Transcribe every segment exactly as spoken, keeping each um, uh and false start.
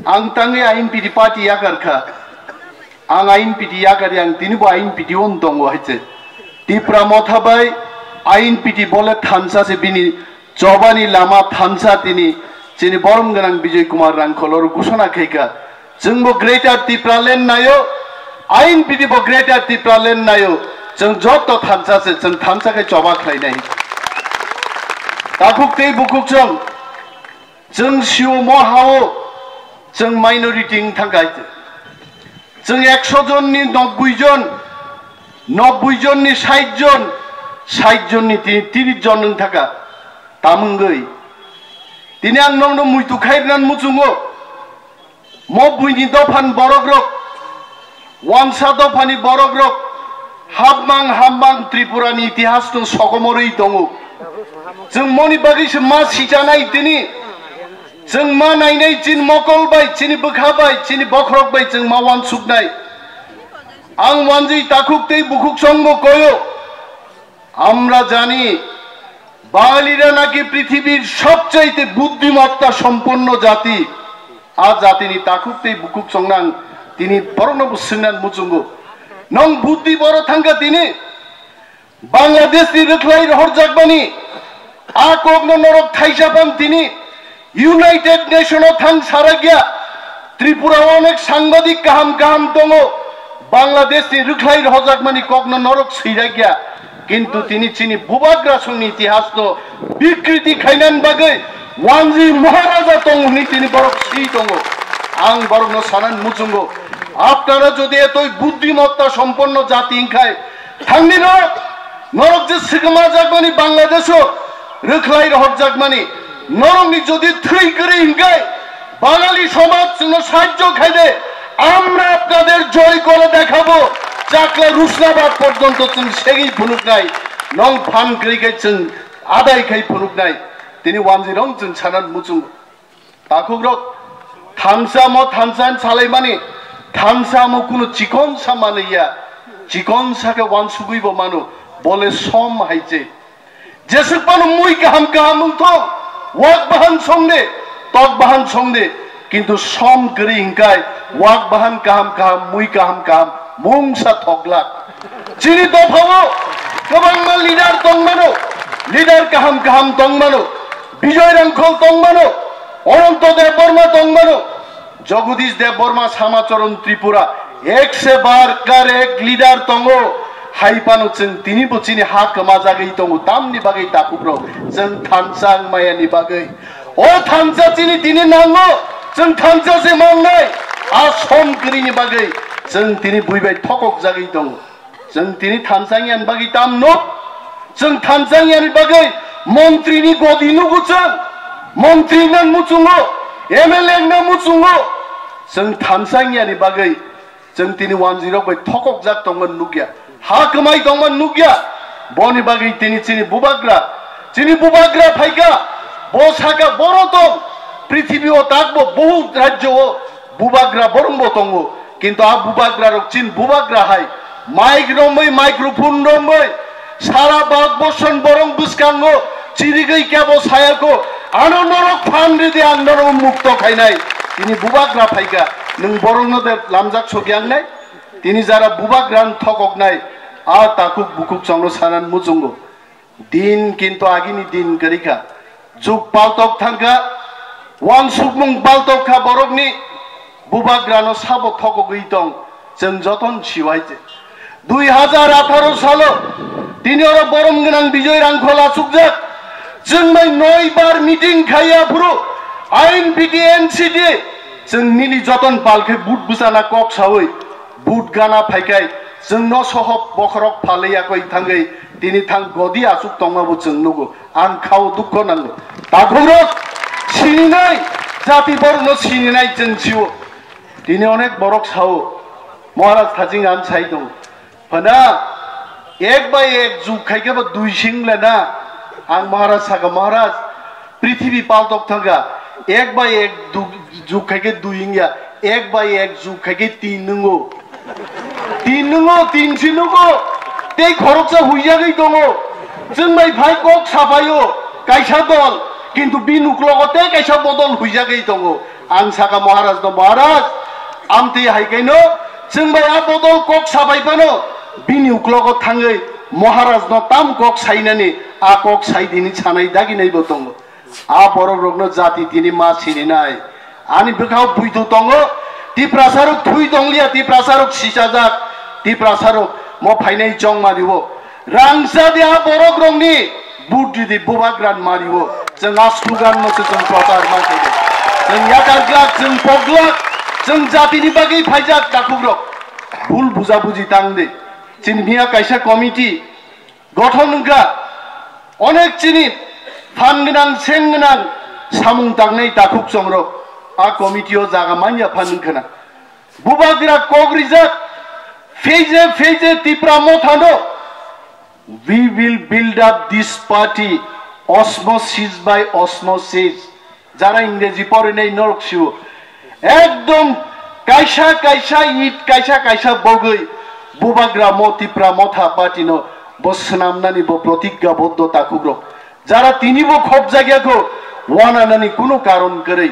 Ang tangwi I N P T party yakar kha. Ang I N P T yakar yang tini bo I N P T on tongo hai se. Tipra Motha bai I N P T bole thansa se bini chobani lama thansa tini chini borom gwnang Bijoy Kumar Rangkhol oro gusona khai kha. Chwng bo Greater Tipraland nayo, I N P T bo Greater Tipraland nayo. Chwng joto thansa se, chwng thansa khe choba khlai nai. Takhuk tei bukhuk chwng, chwng sio mo hao, chwng minority wng thang kha. Chwng ekso jon ni nobboi jon, nobboi jon ni sait jon, sait jon ni ti-, tiris jon wng thang kha. Tamungwi. Tini ang nokno muitu khai rwna muchungo. Mo buini dophani borokrok, wansa dophani borokrok, hapmang hapmang Tripurani itihasno sokomorwi tongo. Chwng moni bagwi se ma sichanai tini. Chwng ma nainai chini mokol bai, chini bwkha bai, chini bokhorok bai chwng ma wansuknai. Ang wanjwi takhuk tei bukhuk chwngbo koyo. আমরা জানি, বাঙালিরা নাকি পৃথিবীর সবচাইতে বুদ্ধিমত্তা সম্পন্ন জাতি। A jatini takhuk tei bukhuk chongnang tini borokno bo swngna muchungo. Nong buddhi boro thangkha tini? Bangladesh ni rwkhlai rohorjakmani a kokno norok thaisa phan tini United Nation o thang sarakya, Tripura o onek sangbadik kaham kaham tongo, Bangladesh ni rwkhlai rohorjakmani kokno norok swirakya, kintu tini chini bubagra songni itihas no bikriti khainani bagwi Wanji Maharaja tong hwnwi tini borok swi tongo. Ang borokno sanani muchungo, apnara jodi etoi buddhimotta somponno jati wngkhai, thangni norok, norok je swkma jakmani Bangladesh o rwkhlai rohorjakmani, norokni jodi thwi kwrwi hwnkhe, বাঙালি সমাজ chwngno সাহায্য khaide, আমরা আপনাদের জয় করে দেখাবো, chakla rusnabad porjonto chwng segwi phunuknai, nong phan kwrwi khe chwng adai khai phunuknai, tini wanjirok chwng sanan muchung. Takhukrok, thansa mo thansa salaimani, thansa mo kuno chikon sa manliya, chikon sa khe wansugwi bo mano, bole som hai se. Jesuk phano mui kaham kaham wngthok, wak bahan songde, tok bahan songde, kintu som kwrwi hwnkhe wak bahan kaham kaham, mui kaham kaham, mungsa thoklak. Chini dophao kwbangma leader tongmano, leader kaham kaham tongmano, Bijoy Rangkhol tongmano, Ananto Debbarma tongmano, Jagadish Debbarma, Samacharan Tripura, ek se bar kar ek leader tongo, hai phano chwng tini bo chini ha kwmajagwi tongo, tamni bagwi takhukrok chwng thansa wngmayani bagwi. O thansa chini tini nango, chwng thansa se mangnai, a som kwrwini bagwi chwng tini bui bai thokok jagwi tongo. Chwng tini thansa wngya ni bagwi tam nuk? Chwng thansa wngya ni bagwi montri ni godi nugo chwng? Montri wngna muchungo, M L A wngna muchungo. Chwng thansa wngya ni bagwi chwng tini wanjwi rok bai thokok jak tongma nukya. Ha kwmai tongma nukya. Boni bagwi tini chini bubagra, chini bubagra phaikha. Bo saka boro tong. Prithibi o takbo bohut rajyo o bubagra borong bo tongo. Kintu a bubagra rok chin bubagra hai, mic romwi, microphone romwi, sara Bharat borson borong bwskango chirigwi kebo sayako, ano norok phan ridi ang norok mukto khainai. Tini bubagra phaikha, nwng borokno de lamjak sogyangnai? Tini jara bubagra thokoknai, a takhuk bukhuk chongno sanan muchungo. Din kintu agini din kwrwi kha. Jug paltok thang kha, wansukmung paltok kha borokni, bubagrano sabo thokogwi tong, chwng joton siwai se. Dui hajar atharo salo tini oro borom gwnang Bijoy Rangkhol achukjak. Chwng bai noi bar meeting khaiya phuru I N P T N C T chwng nini joton pal khe but bwchana kok sawi. But gana phaikai, chwngno sohop bokhorok phalwi yakoi thangwi tini thang godi achuk tongma bo chwng nugo. Ang khao dukho nango. Takhukrok sininai, jati borokno sininai chwng sio. Tini onek borok sao, Maharaj thajing ang sai tongo. Phana ek bai ek jug khaikhe bo dui sing lena. Ang Maharaj saka, Maharaj, prithibi paltok thangkha, ek bai ek du-, jug khaikhe dui wngya, ek bai ek jug khaikhe tin nungo. Tin nungo, tin si nungo, tei khoroksa huijagwi tongo. Chwng bai phai kok saphaio, kaisa dol, kintu bini uklogo tei kaisa bodol huijagwi tongo. Ang saka Maharaj no, Maharaj, amtwi hai kaino chwng bai a bodol kok sabai phano bini uklogo thangwi Maharaj no tam kok sainani a kok sai dini sanai daginai bo tongo. A borok rokno jati tini ma sininai. Ani bwkhao buitu tongo. Tiprasa rok thui tongliya, Tiprasa rok sisajak, Tiprasa rok mo phainai chongmani o. Rangsa di a borok rokni but di di bubagra mari o. Chwng a slogan no se chwng prochar ma khaide. Chwng yakar glak, chwng poglak, chwng jati ni bagwi phaijak takhuk rok. Bul buja buji tang di. Chini miya kaisa committee gothon wngkha, onek chini phan gwnang, seng gwnang, samung tangnai takhuk chongrok a committee o jaga manya phan wngkhana. Bubagra kok rijak, phase phase Tipra Mothano, "We will build up this party osmosis by osmosis." Jara Ingreji porinai norok sio. Ekdom kaisa kaisa it, kaisa kaisa bogwi Bubagra mo Tipra Motha party no bo swnamnani bo protigga boddo takhuk rok. Jara tini bo khop jagya kho, wananani kuno karon kwrwi.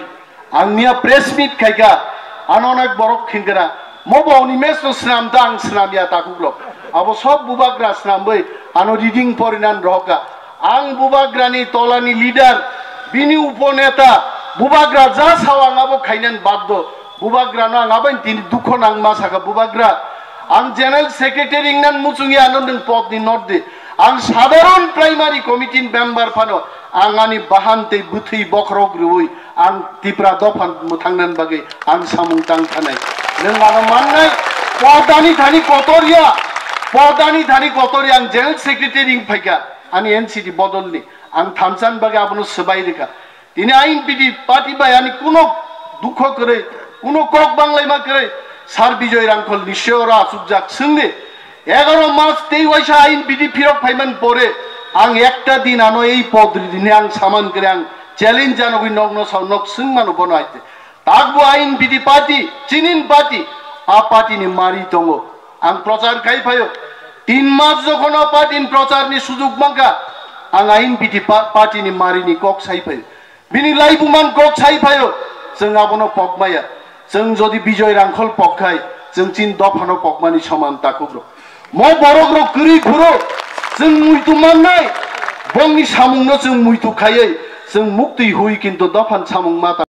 Ang miya press meet khaika, ano onek borok khingkra, mo bo oni match no swnam da, ang swnam ya takhuk rok. Abo sob Bubagra swnamwi ano reading porinan rohoka. Ang Bubagrani tolani leader, bini uponeta, Bubagra ja sao ang abo khainan baddo. Bubagrano ang aboni tini dukho nangma saka Bubagra. Ang general secretary wngnan muchungya ano nwng podni nor di. Ang sadharon primary committee ni member phano ang ani bahan tei bwthwi bokhorok rwui ang Tipra dopha mwthangnan bagwi ang samung tang thanai. Nwng ano mannai, podani thani kotorya, podani thani kotorya ang general secretary wng phaikha. Ani N C D bodolni ang thansan bagwi abono swbai rwkha. Tini I N P T party bai ani kuno dukho kwrwi, kuno kok banglaima kwrwi, Sir Bijoy Rangkhol ni siyora achukjak swngni. Egaro mas tei waisa I N P T phirok phaiman pore ang ekta din ano ei pod ridini ang saman kwrwi ang challenge janogwi nokno sao nok swngmano bono aite. Takbo I N P T party, chinin party, a party ni mari tongo. Ang prochar khai phaio. Tin mas jokhon a party ni prochar ni sujug mankha, ang I N P T pa-, party ni mari ni kok sai phaio. Bini laibuman kok sai phaio. Chwng abono pokmaya. Chwng jodi Bijoy Rangkhol pokkhai, chwng chin dophano pokmani soman takhuk rok. Mo borok rok kwrwi phuru chwng muitu mannai. Bongni samungno chwng muitu khaiwi chwng muktwi hui kintu dophan samung ma ta